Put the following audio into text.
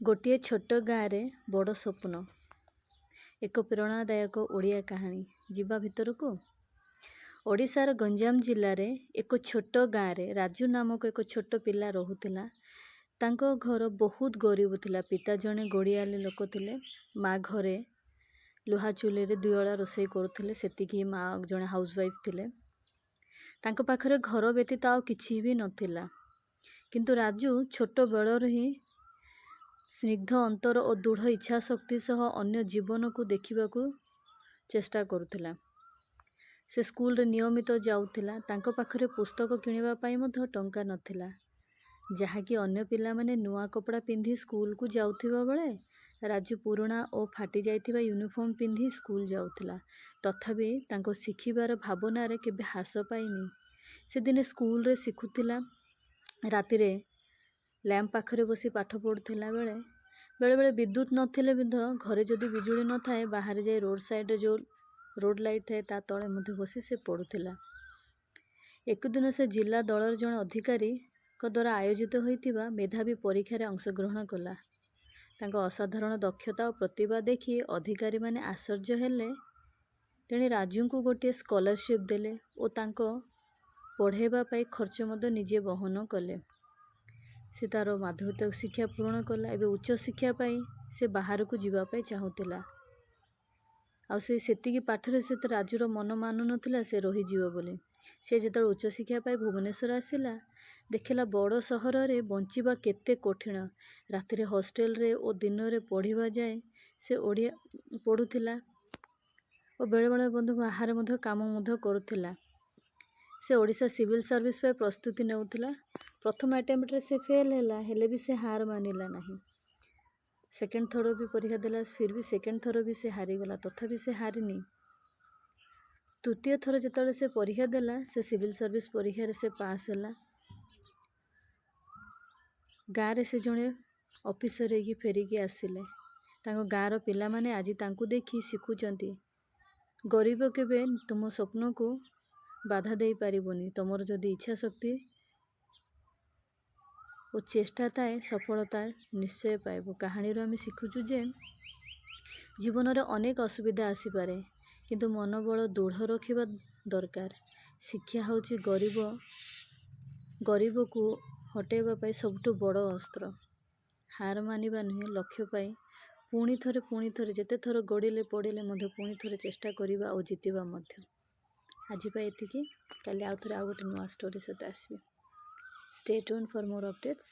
ଗୋଟିଏ ଛୋଟ ଗାଁରେ ବଡ଼ ସ୍ୱପ୍ନ, ଏକ ପ୍ରେରଣାଦାୟକ ଓଡ଼ିଆ କାହାଣୀ। ଯିବା ଭିତରକୁ। ଓଡ଼ିଶାର ଗଞ୍ଜାମ ଜିଲ୍ଲାରେ ଏକ ଛୋଟ ଗାଁରେ ରାଜୁ ନାମକ ଏକ ଛୋଟ ପିଲା ରହୁଥିଲା। ତାଙ୍କ ଘର ବହୁତ ଗରିବ ଥିଲା। ପିତା ଜଣେ ଗୋଡ଼ିଆଲି ଲୋକ ଥିଲେ। ମା ଘରେ ଲୁହା ଚୁଲିରେ ଦୁଇଓଳା ରୋଷେଇ କରୁଥିଲେ ସେତିକି। ମା ଜଣେ ହାଉସ୍ ୱାଇଫ୍ ଥିଲେ। ତାଙ୍କ ପାଖରେ ଘର ବ୍ୟତୀତ ଆଉ କିଛି ବି ନଥିଲା। କିନ୍ତୁ ରାଜୁ ଛୋଟ ବେଳରୁ ହିଁ ସ୍ନିଗ୍ଧ ଅନ୍ତର ଓ ଦୃଢ଼ ଇଚ୍ଛାଶକ୍ତି ସହ ଅନ୍ୟ ଜୀବନକୁ ଦେଖିବାକୁ ଚେଷ୍ଟା କରୁଥିଲା। ସେ ସ୍କୁଲରେ ନିୟମିତ ଯାଉଥିଲା। ତାଙ୍କ ପାଖରେ ପୁସ୍ତକ କିଣିବା ପାଇଁ ମଧ୍ୟ ଟଙ୍କା ନଥିଲା। ଯାହାକି ଅନ୍ୟ ପିଲାମାନେ ନୂଆ କପଡ଼ା ପିନ୍ଧି ସ୍କୁଲକୁ ଯାଉଥିବା ବେଳେ ରାଜୁ ପୁରୁଣା ଓ ଫାଟି ଯାଇଥିବା ୟୁନିଫର୍ମ ପିନ୍ଧି ସ୍କୁଲ ଯାଉଥିଲା। ତଥାପି ତାଙ୍କ ଶିଖିବାର ଭାବନାରେ କେବେ ହ୍ରାସ ପାଇନି। ସେ ଦିନେ ସ୍କୁଲରେ ଶିଖୁଥିଲା। ରାତିରେ ଲ୍ୟାମ୍ପ ପାଖରେ ବସି ପାଠ ପଢ଼ୁଥିଲା ବେଳେ ବେଳେବେଳେ ବିଦ୍ୟୁତ ନଥିଲେ ମଧ୍ୟ, ଘରେ ଯଦି ବିଜୁଳି ନଥାଏ, ବାହାରେ ଯାଇ ରୋଡ଼ ସାଇଡ଼ରେ ଯେଉଁ ରୋଡ଼ ଲାଇଟ୍ ଥାଏ, ତା ତଳେ ମଧ୍ୟ ବସି ସେ ପଢ଼ୁଥିଲା। ଏକଦିନ ସେ ଜିଲ୍ଲା ଦଳର ଜଣେ ଅଧିକାରୀଙ୍କ ଦ୍ୱାରା ଆୟୋଜିତ ହୋଇଥିବା ମେଧାବୀ ପରୀକ୍ଷାରେ ଅଂଶଗ୍ରହଣ କଲା। ତାଙ୍କ ଅସାଧାରଣ ଦକ୍ଷତା ଓ ପ୍ରତିଭା ଦେଖି ଅଧିକାରୀମାନେ ଆଶ୍ଚର୍ଯ୍ୟ ହେଲେ। ତେଣୁ ରାଜୁଙ୍କୁ ଗୋଟିଏ ସ୍କଲାରସିପ୍ ଦେଲେ ଓ ତାଙ୍କ ପଢ଼ାଇବା ପାଇଁ ଖର୍ଚ୍ଚ ମଧ୍ୟ ନିଜେ ବହନ କଲେ। ସେ ତା'ର ମାଧ୍ୟମିକ ଶିକ୍ଷା ପୂରଣ କଲା। ଏବେ ଉଚ୍ଚ ଶିକ୍ଷା ପାଇଁ ସେ ବାହାରକୁ ଯିବା ପାଇଁ ଚାହୁଁଥିଲା। ଆଉ ସେ ସେତିକି ପାଠରେ ସେ ରାଜୁର ମନ ମାନୁନଥିଲା ସେ ରହିଯିବ ବୋଲି। ସେ ଯେତେବେଳେ ଉଚ୍ଚଶିକ୍ଷା ପାଇଁ ଭୁବନେଶ୍ୱର ଆସିଲା, ଦେଖିଲା ବଡ଼ ସହରରେ ବଞ୍ଚିବା କେତେ କଠିନ। ରାତିରେ ହଷ୍ଟେଲରେ ଓ ଦିନରେ ପଢ଼ିବା ଯାଏ ସେ ଓଡ଼ିଆ ପଢ଼ୁଥିଲା ଓ ବେଳେବେଳେ ବନ୍ଧୁ ବାହାରେ ମଧ୍ୟ କାମ ମଧ୍ୟ କରୁଥିଲା। ସେ ଓଡ଼ିଶା ସିଭିଲ୍ ସର୍ଭିସ୍ ପାଇଁ ପ୍ରସ୍ତୁତି ନେଉଥିଲା। ପ୍ରଥମ ଆଟେମ୍ପ୍ଟରେ ସେ ଫେଲ୍ ହେଲା, ହେଲେ ବି ସେ ହାର ମାନିଲା ନାହିଁ। ସେକେଣ୍ଡ ଥର ବି ପରୀକ୍ଷା ଦେଲା, ଫିର୍ ବି ସେକେଣ୍ଡ ଥର ବି ସେ ହାରିଗଲା। ତଥାପି ସେ ହାରିନି। ତୃତୀୟ ଥର ଯେତେବେଳେ ସେ ପରୀକ୍ଷା ଦେଲା, ସେ ସିଭିଲ୍ ସର୍ଭିସ୍ ପରୀକ୍ଷାରେ ସେ ପାସ୍ ହେଲା। ଗାଁରେ ସେ ଜଣେ ଅଫିସର ହେଇକି ଫେରିକି ଆସିଲେ। ତାଙ୍କ ଗାଁର ପିଲାମାନେ ଆଜି ତାଙ୍କୁ ଦେଖି ଶିଖୁଛନ୍ତି, ଗରିବ କେବେ ତୁମ ସ୍ୱପ୍ନକୁ ବାଧା ଦେଇପାରିବନି। ତୁମର ଯଦି ଇଚ୍ଛା ଶକ୍ତି ଓ ଚେଷ୍ଟା ଥାଏ, ସଫଳତା ନିଶ୍ଚୟ ପାଇବ। କାହାଣୀରୁ ଆମେ ଶିଖୁଛୁ ଯେ ଜୀବନରେ ଅନେକ ଅସୁବିଧା ଆସିପାରେ, କିନ୍ତୁ ମନୋବଳ ଦୃଢ଼ ରଖିବା ଦରକାର। ଶିକ୍ଷା ହେଉଛି ଗରିବକୁ ହଟେଇବା ପାଇଁ ସବୁଠୁ ବଡ଼ ଅସ୍ତ୍ର। ହାର ମାନିବା ନୁହେଁ, ଲକ୍ଷ୍ୟ ପାଇଁ ପୁଣି ଥରେ, ପୁଣି ଥରେ, ଯେତେ ଥର ଗଡ଼ିଲେ ପଡ଼ିଲେ ମଧ୍ୟ ପୁଣି ଥରେ ଚେଷ୍ଟା କରିବା ଆଉ ଜିତିବା ମଧ୍ୟ। ଆଜି ପାଇଁ ଏତିକି। କାଲି ଆଉ ଥରେ ଆଉ ଗୋଟେ ନୂଆ ଷ୍ଟୋରି ସହିତ ଆସିବି। Stay tuned for more updates.